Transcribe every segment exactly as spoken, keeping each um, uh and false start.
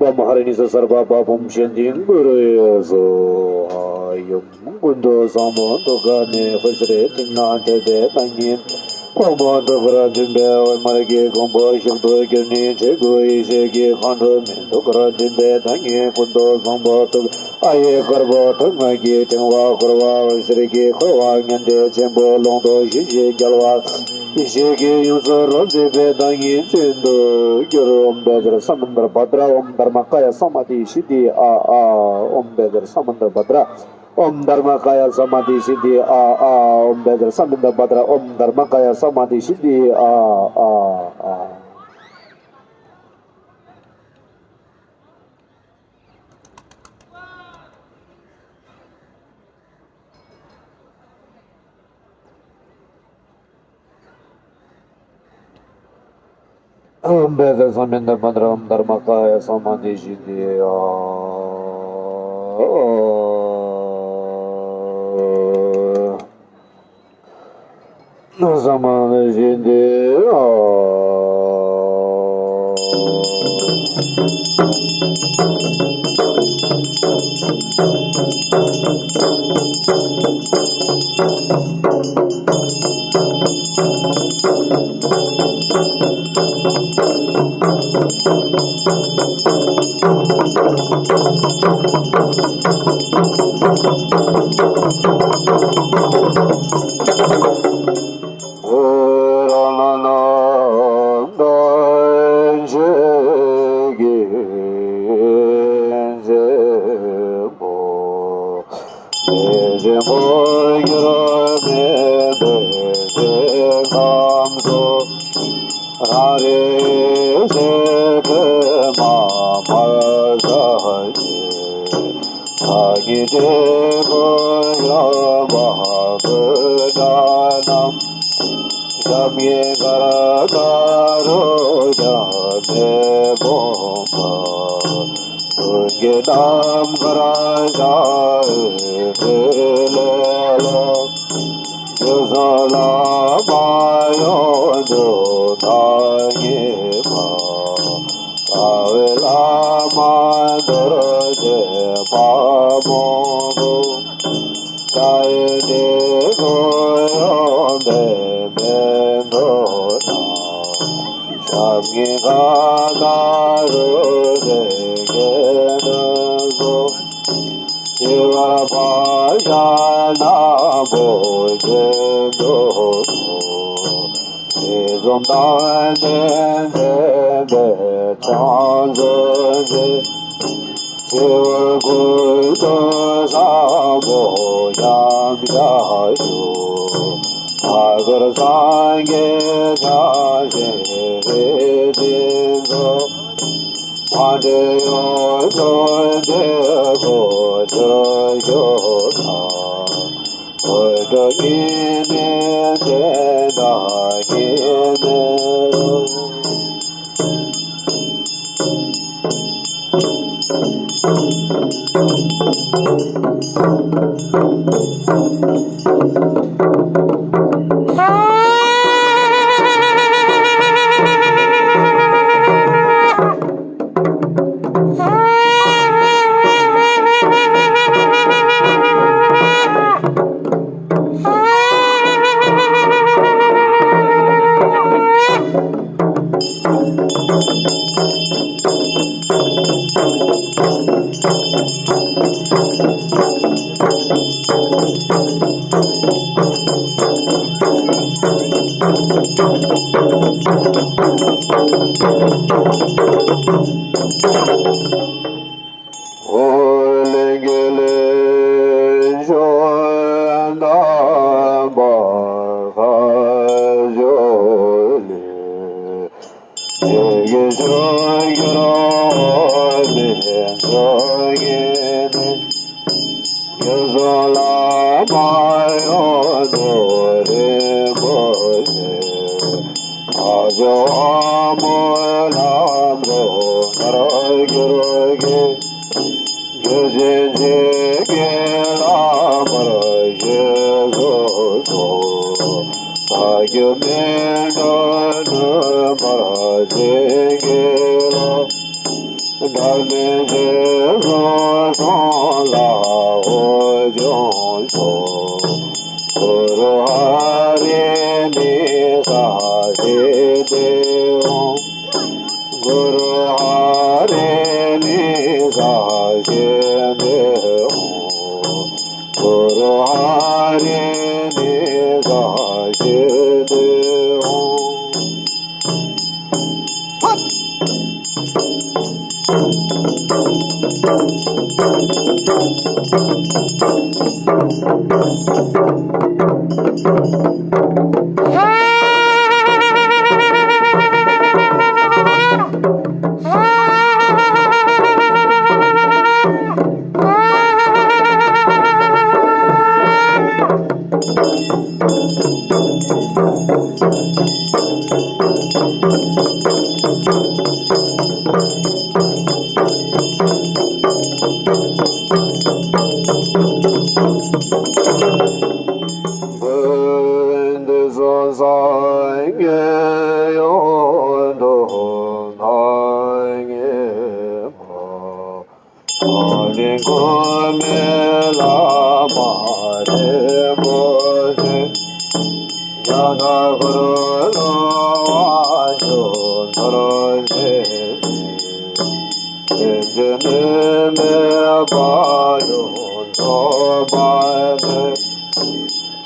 Bam harini sa sarva papam shanti guru swaha. Yum kundo sangmo dukkha ne hosre tingna chobe tangi. Komo dukkha jumbe oi margi gombo shukdo kirni chegu ishe ki khandro me dukkha jumbe tangi kundo sangmo duk aye karbo thangma ki tingwa korwa hosre ki korwa nyande chenpo longdo shishi gyalwa Ishe ki yungsu rozi pe tangi chindu gyur. Om Bejara Samandar Bhadra, Om Dharmakaya Samadhi Siddhi A A. Om Bejara Samandar Bhadra, Om Dharmakaya Samadhi Siddhi A A. Om Bejara Samandar Bhadra, Om Dharmakaya Samadhi Siddhi A A. Om Bejara Samandar Bhadra, Om Dharmakaya Samadhi Siddhi A. Samadhi Siddhi A.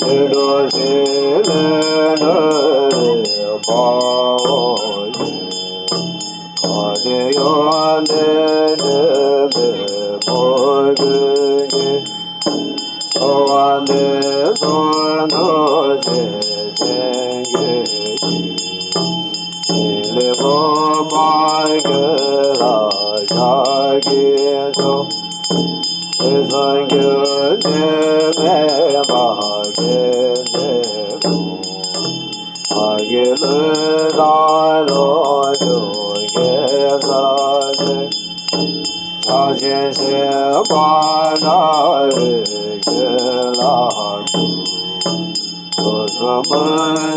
དེ་འགྲོ་ཞིང་ལས་འགྲོ་བའི་དཔའ་བོ་ཡིས། ཨ་ཏི་ཡོན་ཏན་འདྲེན་པའི་ཕོ་རྒོད་ཀྱིས། གསོལ་བ་འདེབས་སོ་ཐུགས་རྗེ་ཅན་གྱིས་ཤིག། ཕྲིན་ལས་ཕུན་སུམ་ཚོགས་ལ་ཕྱག་འཚལ་ལོ། དུས་གསུམ་རྒྱུན་ཆད་མེད་པར་མཁྱེན་བརྩེ་སྐུ། ང་ཡི་ལུས་དང་ལོངས་སྤྱོད་དགེ་རྩ་ཆེ། ཕྱག་ཆེན་བཞི་པ་འདྲ་བའི་ཁྱོད་ལ་གུས། སྐུ་གསུམ་མི་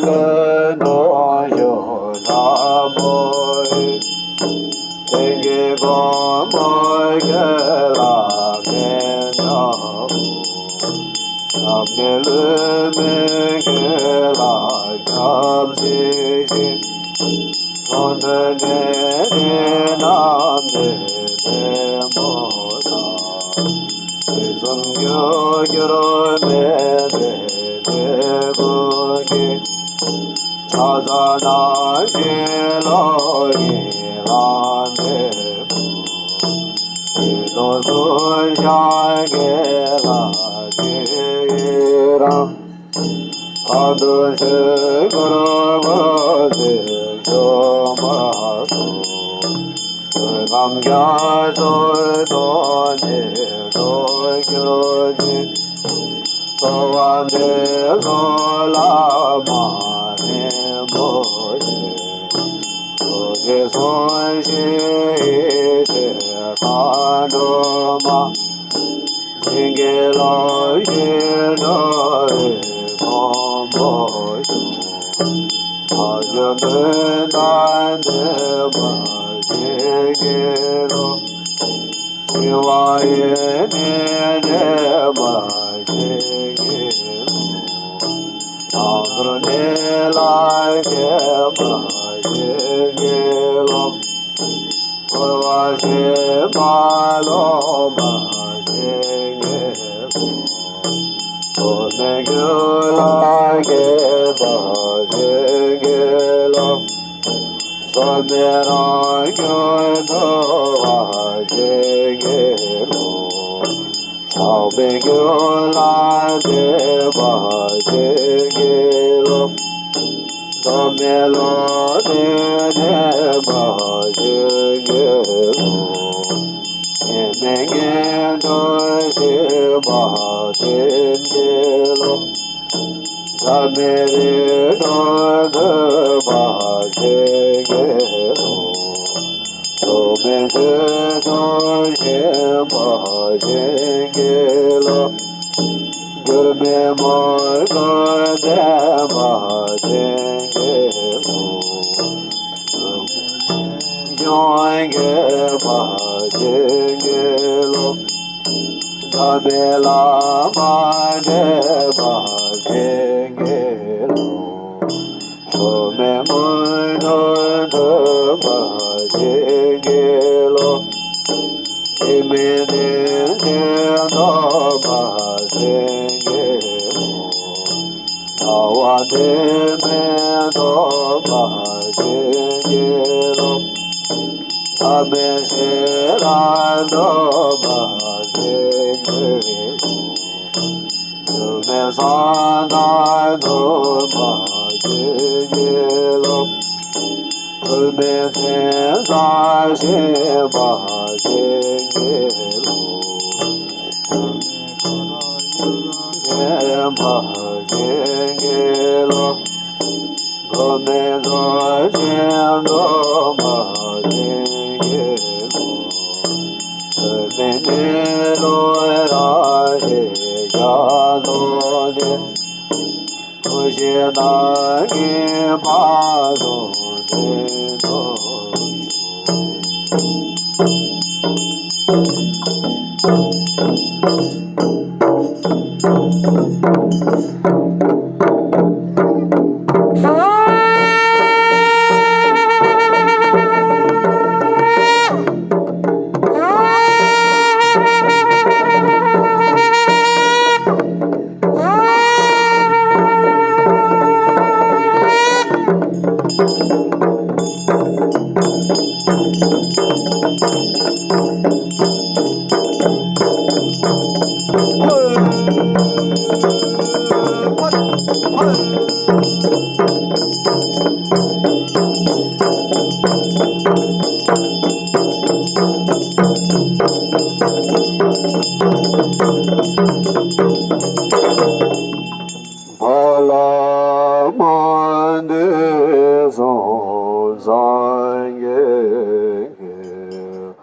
མཐུན་སྡོམ་ཞུགས་དྲག་པོ་ཡིས། དེང་གི་མགོན་པོ་ཁྱོད་ལ་མཉེས་པའོ། སྐྱབས་གནས་ལུས་མེད་ཁྱོད་ལ་སྐྱབས་མཆི་ཞིང་། མཚུངས་མཐུན་འབྲེལ་ནས་རྣམ་འདྲེན་བདེ་མོ་དང་། དུས་གསུམ་རྒྱུ་འགྱུར་མེད་པའི་དེ་ཀུན་གྱི། ཕྱག་འཚལ་ནམ་ཞིག་བློ་ཡི་ལམ་འབྲས་བུ། ཡིད་དུ་ཟུན་བྱ་དགེ་ལ་ཇི་རང་། གང་དུ་ཆོས་འཁོར་འཁོར་ཚེ་བཅོམ་པ་སོགས། བསོད་ནམས་རྒྱ་མཚོའི་དོན་དེ་འགྲུབ་གྱུར་ཅིག། རྩོལ་བ་འདི་ཚོ་བླ་མ་རྣོན་པོ་ཆེ། ཐུགས་རྗེས་བཟུང་ཞིང་ཡིད་ཆེས་མཁའ་འགྲོ་མ། བྱིན་གྱིས་རློབ་ཤིང་འགྲོ་བའི་མགོན་པོ་ཤོག། བདག་ཅག་དོན་དང་ལྡན་པར་བྱིན་གྱིས་རློབས། འཆི་བ་ཡི་ནད་འདྲེན་པར་བྱིན་གྱིས་རློབས། བླང་དོར་གནས་ལ་མཁས་པར་བྱིན་གྱིས་རློབས། འཁོར་བ་ཞེན་པ་ལོག་པར་བྱིན་གྱིས་རློབས། ཐོགས་མེད་རྒྱུད་ལ་མཁས་པར་བྱིན་གྱིས་རློབས། བསོད་ནམས་རང་རྒྱུད་མཐོ་བར་བྱིན་གྱིས་རློབས། ཆགས་མེད་རྒྱུད་ལ་བདེ་བར་བྱིན་གྱིས་རློབས། འཛད་མེད་བློ་གྲོས་ལྡན་པར་བྱིན་གྱིས་རློབས། ཉེས་མེད་ངན་འགྲོར་ཞི་བར་བྱིན་གྱིས་རློབས། འབྲལ་མེད་རིགས་དྲུག་ཐོབ་པར་བྱིན་གྱིས་རློབས། ཐོགས་མེད་ཆོས་སྐྱོང་ཞིང་པར་བྱིན་གྱིས་རློབས། འགྱུར་མེད་མོས་གུས་ལྡན་པར་བྱིན་གྱིས་རློབས། ཡོན་རྒྱས་པར་བྱིན་གྱིས་རློབས། འབྲལ་མེད་བླ་མ་འདྲེན་པར་བྱིན་གྱིས་རློབས། ཐོགས་མེད་མོས་གུས་ཐོབ་པར་བྱིན་གྱིས་རློབས། དྲི་མེད་གཏན་བདེ་ཐོབ་པར་བྱིན་གྱིས་རློབས། ལྟ་བ་དྲི་མེད་ཐོབ་པར་བྱིན་གྱིས་རློབས། ཐ་མལ་ཤེས་རབ་ཐོབ་པར་བྱིན་གྱིས་རློབས། འགྱུར་མེད་བསམ་དོན་ཐོབ་པར་བྱིན་གྱིས་རློབས། འཁྲུལ་མེད་མཚན་བཟང་ཤེས་པར་བྱིན་གྱིས་རློབས། ལྡན་པར་བྱིན་གྱིས་རློབས། འགྱུར་མེད་རྫོགས་ཆེན་ཐོབ་པར་བྱིན་གྱིས་རློབས། ཐོགས་མེད་གནས་ལུགས་རང་བཞིན་གཞག་རྟོགས་ཏེ། ཐུགས་རྗེ་ནམ་མཁའི་དཔག་ཏུ་འདྲེན་དུ་གསོལ། ཕ་ལ་མ་འདས་སོང་སངས་རྒྱས་ཀྱི།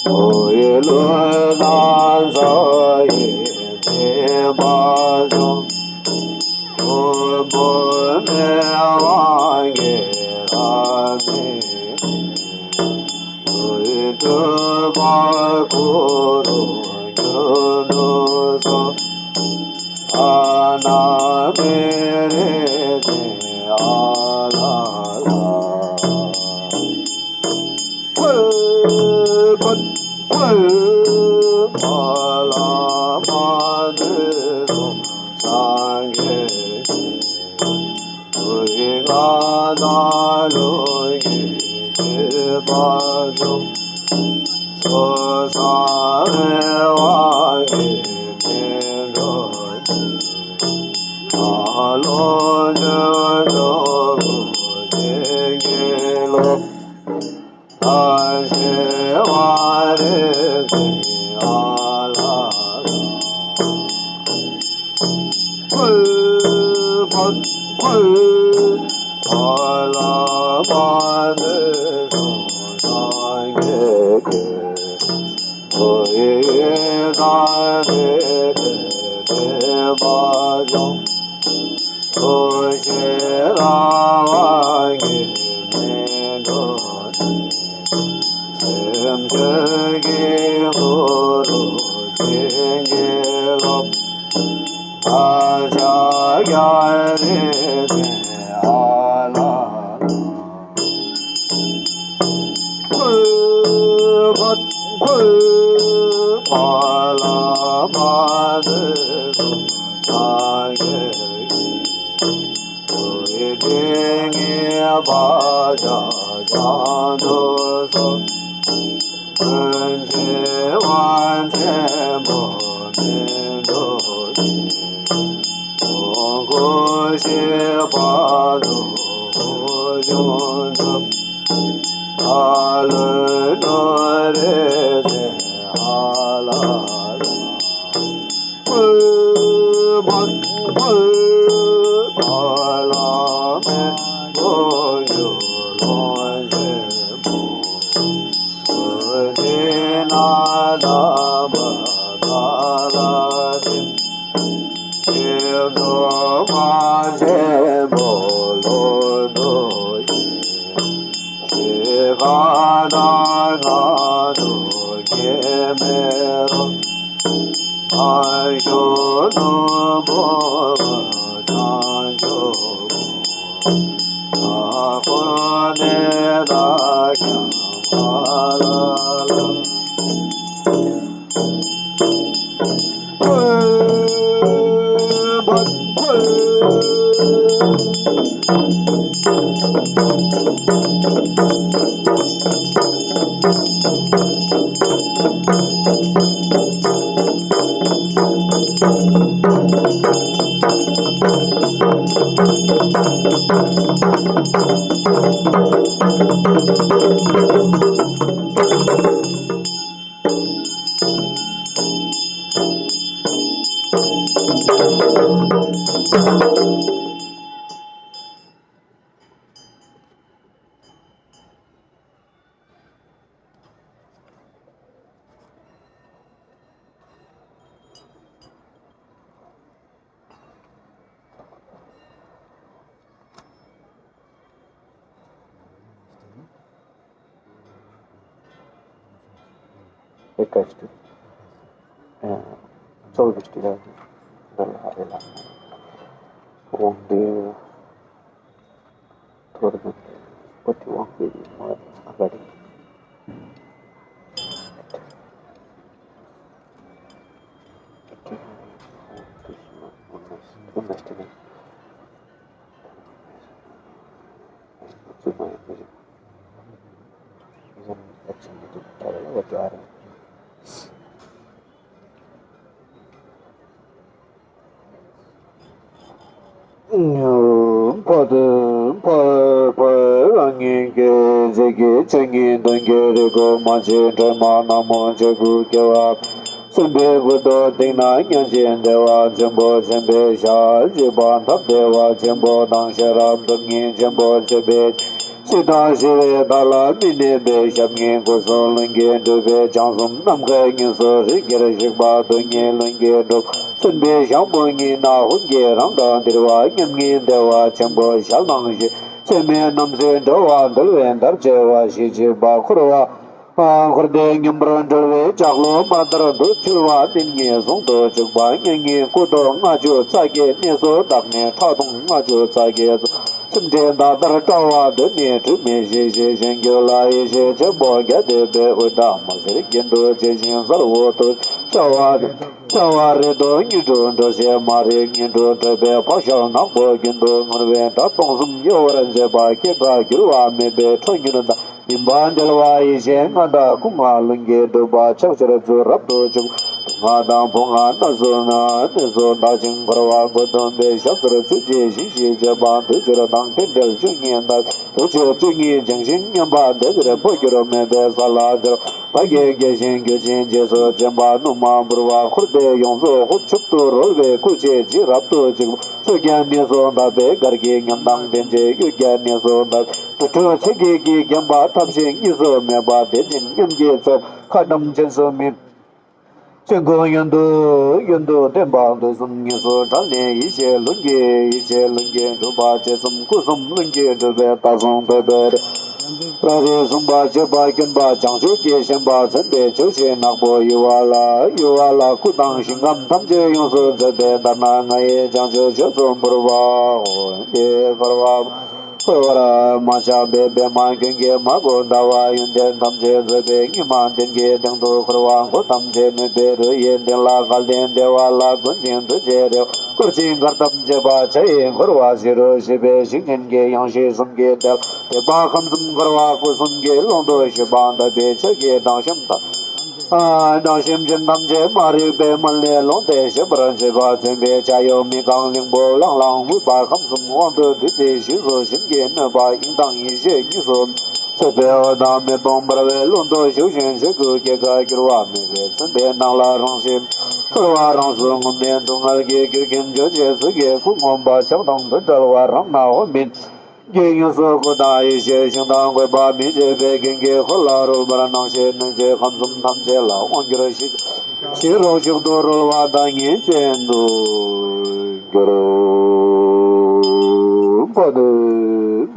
བུ་ཡི་ལུས་དང་རྩ་ཡི་བདེན་པ་བྱུང་། བུ་བུ་མེད་དབང་གིས་ལྷ་མིན། བུ་ཡི་སྤྲུལ་པ་གུ་རུ་གྱུར་འདུག་སོ། ཨ་ན་མི་རིགས་ཀྱི་ཨ་ལ་ལ། ཕ་ལ་མ་འདས་སོང་སངས་རྒྱས་ཀྱི། བུ་ཡི་ང་དང་ལུས་ཀྱི་བདེན་པ་བྱུང་། སོ་སོ་བའི་དབང་གིས་བདེ་འགྲོ་ནས། ཨ་ལོ་ཆོས་སྐྱོང་གུར་ཆེན་གྱི་སློབ། ལྷ་ཞི་བ་རིགས་ཀྱི་ཨ་ལ་ལ། ཕུལ་ཕུལ་ཕུལ། ཕ་ལ་མ་འདས་སོང་སངས་རྒྱས་ཀྱི། བུ་ཡི་དང་བདེན་པའི་བདེན་པ་བྱུང་། ཐུགས་རྗེ་ལ་དབང་གིས་མི་འགྲོ་ནས། སེམས་ཅན་གྱི་གུ་རུ་བྱིན་གྱིས་རློབས། བདག་ཅག་རྒྱལ་རིགས་ཀྱི་ཨ་ལ་ལ། ཕུལ་ཕུལ་ཕུལ། ཕ་ལ་མ་འདས་སོང་སངས་རྒྱས་ཀྱི། བུ་ཡི་སྤྲིན་གྱི་བག་ཆགས་བྱང་དུ་སོང་། ཀུན་གྱི་དབང་ཆེན་པོ་མི་འགྲོ་ཞིང་། ཀུན་འཁོར་ཞི་བ་ལྷུན་པོ་འབྱུང་འགྲུབ། ཨ་ལོ་ནོ་རེ་ཟེ་ཨ་ལ་ལ། ཕུལ་ཕུལ་ཕུལ། ཨ་ལ་མེ་ཀོ་ཡུ་ལོ་ཞེ་པོ། བུ་དེ་ན་ད་མ་ད་ལ་དེ། ཞིག་འགྲོ་མ་ཆེན་པོ་ལོ་འགྲོ་ཡི། ཞིག་ག་ད་ང་དུ་སྐྱེ་མེད་རུང་། ཨ་ཞོ་ནུ་བོ་བ་བྱང་ཆུབ་ཁོ། ཨ་ཁོ་ནེ་ད་ཀྱང་ཨ་ལ་ལ། ཨེ་ཀ་སྟི། ཨ། ཚོགས་ཀྱི་སྟི་ར། འདི་ལ་ཨེ་ལ། དབང་འདུས། ཐོ་རེ་ནང་པོ་ཏི་དབང་འདུས་མ་ཨ་ག་རེ། ཕ་དུ་ཕ་ཕ་རང་ཉིད་ཀྱི་རྗེས་ཀྱི་ཆོས་ཉིད་དོན་གྱི་རིག་གོ་མ་ཆེ་སྒྲོན་མ་ནག་མོ་ཆེ་དགུ་སྐྱེ་བ། སེམས་དཔའི་སྐུ་མདོག་སྟེང་ན་མཉམ་ཞིང་བདེ་བ་ཆེན་པོ་ཆེན་པོའི་ཞལ་བཞི་པ་ཐབས་བདེ་བ་ཆེན་པོ་དང་ཤེས་རབ་སྟོབས་ཉིད་ཆེན་པོ་ཆེན་པོའི་ཤེས་དང་ཞི་བའི་བདག་ལ་མི་གནས་པའི་ཞབས་གཉིས་སྐུ་གསུང་ལྷུན་གྱིས་གྲུབ་པའི་བྱང་སེམས་ནམ་མཁའི་དབྱིངས་སུ་རིགས་ཀྱི་ཞིག་པ་སྟོང་ཉིད་ལྷུན་གྱིས་གྲུབ། མཚོན་པའི་ཞང་པོ་ཉིད་ན་ཧཱུྃ་གིས་རང་གྲངས་ལྡིར་བ་མཉམ་ཉིད་བདེ་བ་ཆེན་པོ་ཞལ་ནང་བཞིན་ཚད་མེད་རྣམ་སྲས་འགྲོ་བ་འདུལ་བའི་མདར་བཅས་པ་ཞེས་བྱེད་པ་འཁོར་བ། འཁོར་འདས་མཉམ་པར་འབྲེལ་བའི་ལྕགས་ལོ་མ་ལྟར་དུ་འཁྲིལ་བ་སྨིན་ངེས་ཟུང་དུ་འཇུག་པ་མཉམ་ཉིད་སྐུ་མདོག་ལྔ་བཅུ་རྩ་བརྒྱད་གནས་སུ་བདག་ནི་ཁྲག་འཐུང་ལྔ་བཅུ་རྩ་བརྒྱད་ཚོགས། སེམས་ཅན་ད་ལྟར་བཀྲ་བ་འདི་ནི་འཁྲུལ་མེད་ཞི་ཞིང་གཞན་རྒྱུད་ལ་ཡེ་ཤེས་ཆེན་པོ་རྒྱས་ཏེ་དཔལ་དབུས་འདབ་མ་གསེར་གྱེན་དུ་བྱེད་ཅིང་གསལ་བོ་དུ་འཆར་བ། འཆར་བ་རེ་དོགས་གཉིས་དྲུག་འགྲོ་ཞེས་མ་རིག་གཉིས་དྲུག་འགྲོ་བའི་བག་ཆགས་ནག་པོ་གྱེན་དུ་སྔུར་བའི་སྒྲ་སྟོང་གསུམ་གཡོ་བར་བྱེད་པ་སྐྱེ་འགག་འགྱུར་བ་མེད་པའི་ཁྲོ་གཉེར་དང་། མུན་པ་བྲལ་བ་ཡེ་ཤེས་མངའ་བདག་སྐུ་ལྔ་ལྷུན་གྱིས་གྲུབ་པ་ཕྱག་ཕྱིར་བཅུ་རབ་ཏུ་བྱུང་། སྡུག་བསྔལ་དང་ཕུང་བ་སྣ་ཚོགས་ན་གནས་སུ་དག་ཅིང་འཁོར་བ་མགོ་འཐོམས་པའི་ཞབས་སོར་ཚུད་ཅིང་ཞི་ཞིང་བྱེད་པ་དུས་སྦྱོར་དང་རྟེན་འབྲེལ་བཅུ་གཉིས་ལྟར་དུས་སྦྱོར་བཅུ་གཉིས་སྦྱངས་ཤིང་མཉམ་པ་དེ་ལྟར་འཕོ་འགྱུར་མེད་པའི་ས་ལ་སྦྱར་བ་གིས་རྒྱས་ཤིང་རྒྱུད་ཆེན་རྗེས་སུ་འབྲང་བ་ནུ་མ་བུར་བ་འཁོར་འདས་ཡོངས་སུ་ཧོབ་ཆུབ་ཏུ་རོལ་བའི་སྐུ་ཆེ་ཇི་རབ་ཏུ་བརྗིད། ཕྱོགས་བརྒྱ་གནས་སུ་དག་པའི་གར་གྱི་ཉམས་དང་ལྡན་ཅིང་གཡུལ་བརྒྱ་གནས་སུ་དག་པའི་དུར་ཁྲོད་ཚེ་གེགས་ཀྱིས་བརྒྱན་པ་ཐབས་ཤེས་གཉིས་སུ་མེད་པ་བདེ་ཆེན་ཉམས་ཀྱི་ཚོགས་ཁ་ཏམ་ཅན་སུ་མིན། ཆོས་སྐུ་ཡོན་དུ་ཡོན་དུ་བསྟན་པ་དུས་གསུམ་གཉིས་སུ་བགྲངས་ནས་ཡེ་ཤེས་ལྷུན་གྱིས་ཡེ་ཤེས་ལྷུན་གྱིས་གྲུབ་པ་ཇི་གསུམ་སྐུ་གསུམ་ལྷུན་གྱིས་གྲུབ་པའི་བདག་གསུང་ཐོས་པའི་རང་རིག་གསུངས་པ་བརྗོད་པ་བསྐྱོན་པ་བྱང་ཆུབ་ཀྱི་ཞེན་པ་མཚོན་པའི་ཆོས་ཤིང་ནག་པོ་གཡུ་བ་ལ་གཡུ་བ་ལ་སྐུ་དང་ཞིང་ཁམས་ཐམས་ཅད་ཡོངས་སུ་མཛེས་པའི་ལྟར་སྣང་ང་ཡི་བྱང་ཆུབ་ཆོས་སུ་འབུལ་བའོ། འདི་འཁོར་བ་འཁོར་བར་མ་ཆགས་པའི་པདྨ་ཀུན་གྱི་མ་བུ་ཟླ་བ་ཡོན་ཏན་ཐམས་ཅད་མཛེས་པའི་ཉི་མ་ལྡན་གྱི་སྟེང་དུ་འཁོར་བ་མགོ་ཐམས་ཅད་ནུས་པའི་རོལ་ཡིས་ལྡན་ལ་སྐལ་ལྡན་བདེ་བ་ལ་འགོད་ཅིང་གདུལ་བྱའི་རེ་བ་བསྐོར་ཞིང་གར་ཐམས་ཅད་པ་བྱ་ཡི་འཁོར་བ་ཞི་རུ་གཤེགས་པའི་ཞིང་ཆེན་གྱི་ཡང་ཤེས་གསུམ་གྱི་དེད་དེ་པ་ཁམས་གསུམ་འཁོར་བ་སྐུ་གསུམ་གྱི་ཀློང་དུ་ཞུགས་པ་འདོད་པའི་ཆོས་ཀྱི་དྲང་སེམས་དང་། དྲང་སེམས་ཅན་ཐམས་ཅད་མ་རིག་པའི་མལ་ནས་ལོངས་ཏེ་ཞི་བར་བྱེད་པ་མཚོན་པའི་ཕྱྭ་གཡོག་མི་རྐང་གླིང་བུ་ལང་ལང་འུག་པ་ཁམས་གསུམ་དབང་དུ་བསྡུས་ཏེ་ཞིང་སུ་བྱིན་གྱིས་གནོན་པ་དབྱིངས་དང་ཡེ་ཤེས་གཉིས་སུ་ཚོགས་པའི་འོད་དང་མེ་དཔུང་འབར་བའི་ཀློང་དུ་ཞུགས་ཤིང་ཆོས་སྐུ་སྐྱེ་འགག་འགྱུར་བ་མེད་པའི་མཚོན་པའི་ནགས་ལ་རང་བཞིན་འཁོར་བ་རང་སོར་ངོམས་ནས་སྡུག་བསྔལ་གྱི་རྒྱུ་རྐྱེན་བརྗོད་བྱེད་ཚུལ་གྱི་སྐུ་ངོམས་པ་ཕྱག་དང་མཐུན་བྲལ་བ་རང་སྣང་འོག་མིན། གྱི་ཡུལ་སོགས་སྐུ་དང་ཡེ་ཤེས་ཤིང་དང་བཀོད་པ་མི་བརྗེད་པའི་རྒྱན་གྱིས་འཁོར་ལ་རོལ་པར་སྣང་ཞིང་གནོད་བྱེད་ཁམས་གསུམ་ཐམས་ཅད་ལ་དབང་བསྒྱུར་ཞི་ཞི་རོ་ཞིག་ཏུ་རོལ་བ་དང་ཉིན་མཚན་དུ་འགྱུར། པ་དུ་པ།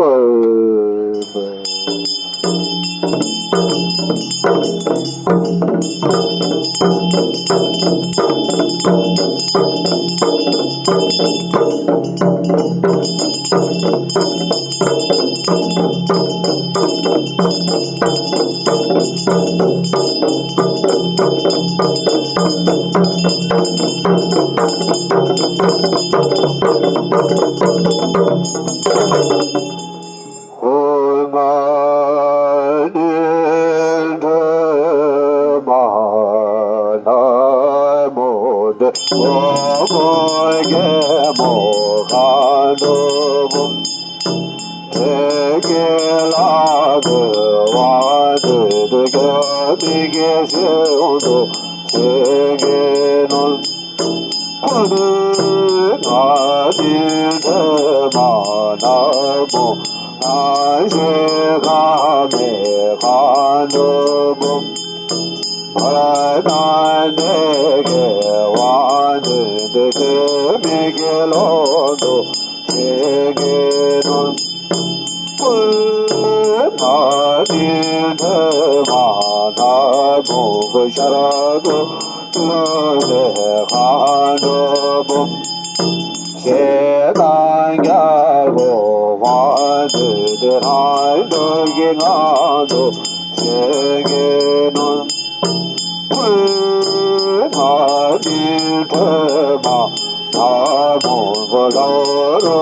ཧོ་ང་ནི་ཁྲོས་མ་ལྷ་མོ་དེ་ཧོ་མོ་རྒྱལ་མོ་མཁའ་འགྲོ་བུམ། དེ་སྐད་ལ་དུ་བ་དུ་དུ་ག་མི་དགེ་ཞིང་དུ་ཆེ་གེ་ནོན། ཀུན་ཏུ་ང་ནི་ཁྲོས་མ་ནག་པོ་ང་ཞེས་ཁ་མེད་མཁའ་འགྲོ་བུམ། བར་དང་དེ་སྐད་དབང་དུ་དུ་ཆེ་མི་དགེ་ལོག་ཏུ་ཆེ་གེ་ནོན། ཀུན་ང་ནི་ཁྲོས་མ་ནག་པོ་ཤར་དུ་ལུས་པའི་མཁའ་འགྲོ་བུམ། ཞེ་སྡང་རྒྱལ་པོ་དབང་དུ་དུ་རང་གྲོལ་གྱི་ངང་དུ་ཆེ་གེ་ནོན། ཀུན་ང་ནི་ཁྲོས་མ་ནག་མོ་ལྷོ་རུ་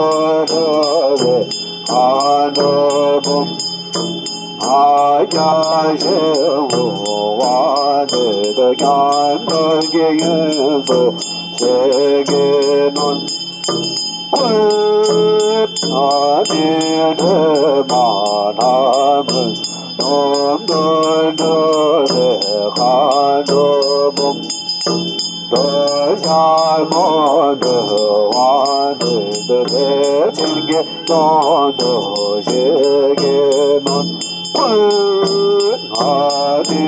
ཁྲོ་བའི་མཁའ་འགྲོ་བུམ། ང་རྒྱལ་ཞིང་དབང་དུ་དུ་མཉམ་གྲོལ་གྱི་ཡུལ་སུ་ཆེ་གེ་ནོན། ཀུན་ ཨ་ནི་དྲི་མ་ལྷ་མོ་ནོམ་དུ་འགྲོ་བའི་མཁའ་འགྲོ་འབུམ། འདོད་ཆགས་མུན་འདུལ་དབང་སྡུད་དེ། བྱིན་གྱིས་རློབ་ཏུ་གཤེགས་ཀྱི་ནོར་བུ། ཨ་ནི་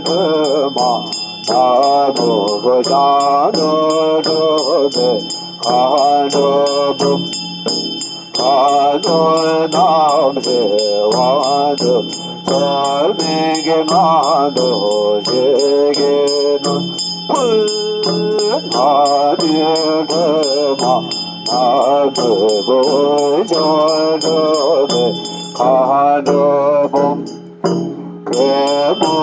དྲི་མ་ལྷ་མོ་ཞབས་ནས་འགྲོ་བའི་མཁའ་འགྲོ་འབུམ། ཁ་ནོར་རྣམ་བཞིའི་དབང་སྡུད་ཚོགས་མིན་གྱི་ངང་དུ་གཤེགས་ཀྱི་ནོར་བུ། ཨ་ནི་དྲི་མ་ལྷ་མོ་དབུས་ཕྱོགས་འགྲོ་བའི་མཁའ་འགྲོ་འབུམ། རྒྱལ་མོ་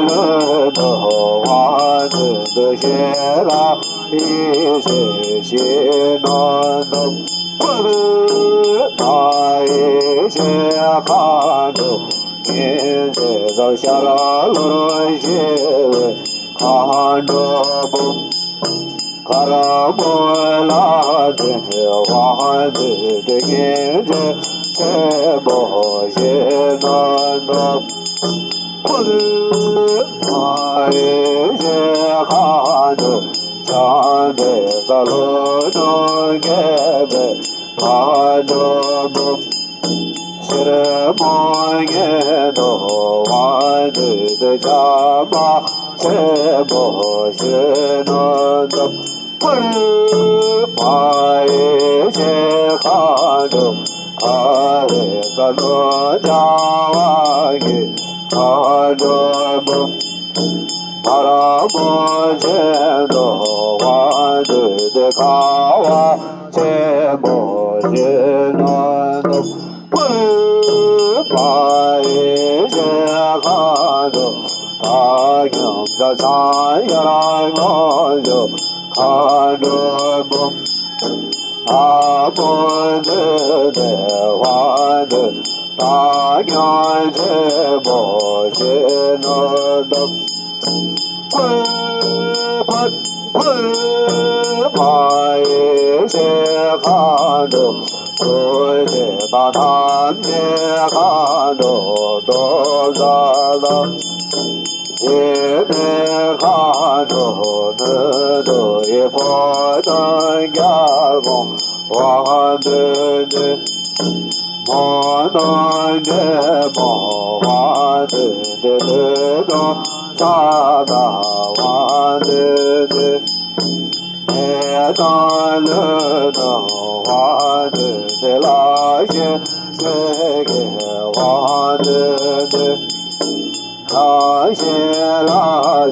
ལུས་ནོར་དབང་སྡུད་དེ། ཤེས་རབ་ཡེ་ཤེས་བཞིའི་སྣང་སྟོབས་ཕུལ། མ་ཡེ་ཤེས་མཁའ་འགྲོ་ཉི་ཟེར་ཟབ། ཤར་ལྷོར་གཤེགས་པའི་མཁའ་འགྲོ་འབུམ། དཀར་མོ་ལྷ་ལྡན་དབང་སྡུད་དེ། སྙིང་རྗེ་ཆེན་པོ་བཞིའི་སྣང་སྟོབས་ཕུལ། མ་ཡེ་ཤེས་མཁའ་འགྲོ་འཇམ་དཔལ་རྩལ། ལྷོ་ནུབ་རྒྱས་པའི་མཁའ་འགྲོ་འབུམ། སེར་མོ་ཉི་ཟླ་དབང་སྡུད་དེ། བྱམས་པ་ཆེན་པོ་བཞིའི་སྣང་སྟོབས་ཕུལ། མ་ཡེ་ཤེས་མཁའ་འགྲོ་ཁ་བའི་རྩལ། རྣོ་རྒྱ་དབང་གི་མཁའ་འགྲོ་འབུམ། དམར་མོ་ཆེན་པོ་དབང་སྡུད་དེ། ཁ་བ་ཆེན་པོ་བཞིའི་སྣང་སྟོབས་ཕུལ། མ་ཡེ་ཤེས་མཁའ་འགྲོ་དྭགས་ཁྱིམ་བདག། ཕྱག་གཡས་སྔོན་འཇུག་མཁའ་འགྲོ་འབུམ། ནག་མོ་འདོད་ལྡན་དབང་སྡུད་དྭགས་ཁྱིམ་ཆེན་པོ་བཞིའི་སྣང་སྟོབས་ཕུལ། ཕུལ། ཕུལ། མ་ཡེ་ཤེས་མཁའ་འགྲོ་ཀུན་གཟིགས་དང་། ཐ་མའི་མཁའ་འགྲོ་ཏོག་བཟའ་དང་། གཞི་མེད་མཁའ་འགྲོ་ནུས་མཐུ་ཡི། ཕོ་བྲང་རྒྱལ་འགོང་དབང་སྡུད་དེ། མོ་གནོང་སྒྲོལ་མོ་དབང་སྡུད་དེ། ལུས་གནོད་ས་དཱ་དབང་སྡུད་དེ། ནད་དང་ལུས་གནོད་དབང་སྡུད་དེ། ལྷ་ཞིང་ལྷུན་གྱིས་དབང་སྡུད་དེ། ལྷ་ཞིང་ལྷ་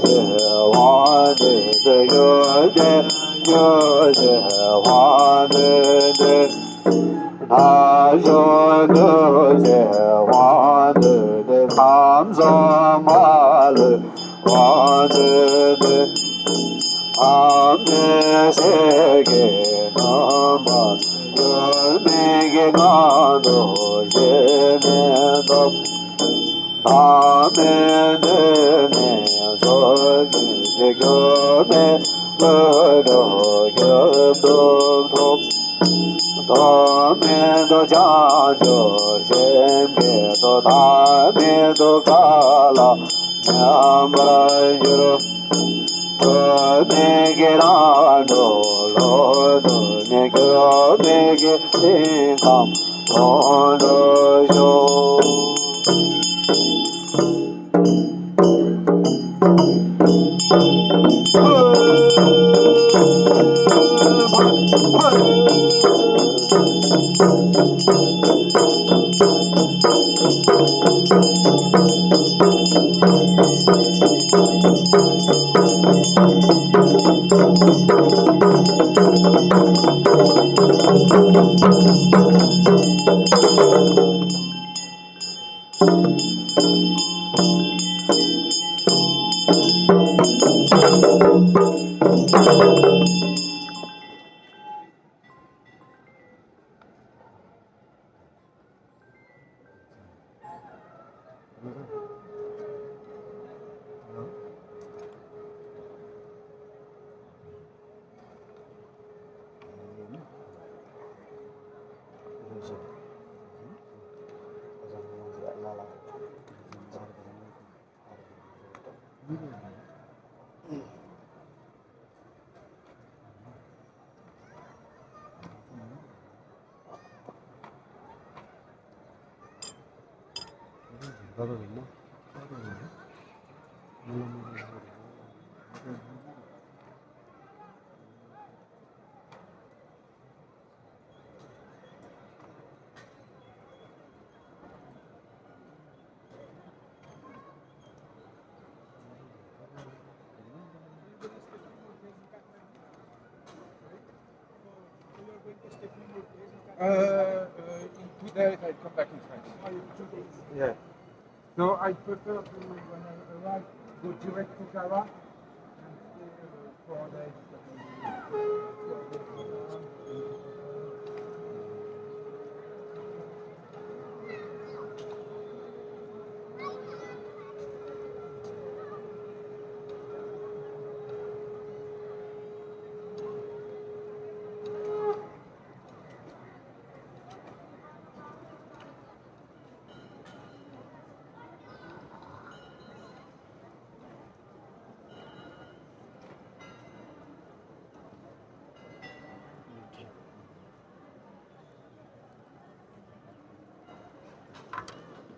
ཞིང་དབང་སྡུད་དེ། གཡུལ་ཞིང་གཡུལ་ཞིང་དབང་སྡུད་དེ། ན་གཞོན་གདུལ་ཞིང་དབང་སྡུད་དེ། ཁམས་གསུམ་མ་ལུས་དབང་སྡུད་དེ། ཐ་མལ་ཤེལ་གྱི་ནུས་པ། ཡུལ་མིན་གྱི་ངང་དུ་གཞི་མེད་སྟོབས། བདག་མེད་འདོད་མེད་ཚོགས་ཀྱི་རྒྱུ། ཁྱུར་མེད་ཀླུ་སྒྲུབ་རྒྱུད་དུ་འཐོབ། ཐོགས་མེད་དུ་བྱང་ཆུབ་སེམས་བསྐྱེད་དོ། ཐ་མལ་དུ་ག་ལ་ཉམས་པར་འགྱུར། སྤྲོས་མེད་ཀྱི་རང་གྲོལ་ལོ། སྡུག་བསྔལ་ཁྱུར་མེད་ཀྱི་ཞིང་ཁམས་མཐོང་གྲོལ་ཤོག། ད་ལྟ་རེད་མ། ད་ལྟ་རེད། མ་ལ་མ་རེད། Uh, uh, in two days I come back in France. Yeah. So I prefer to, when I arrive, go direct to Gara and stay uh, four days.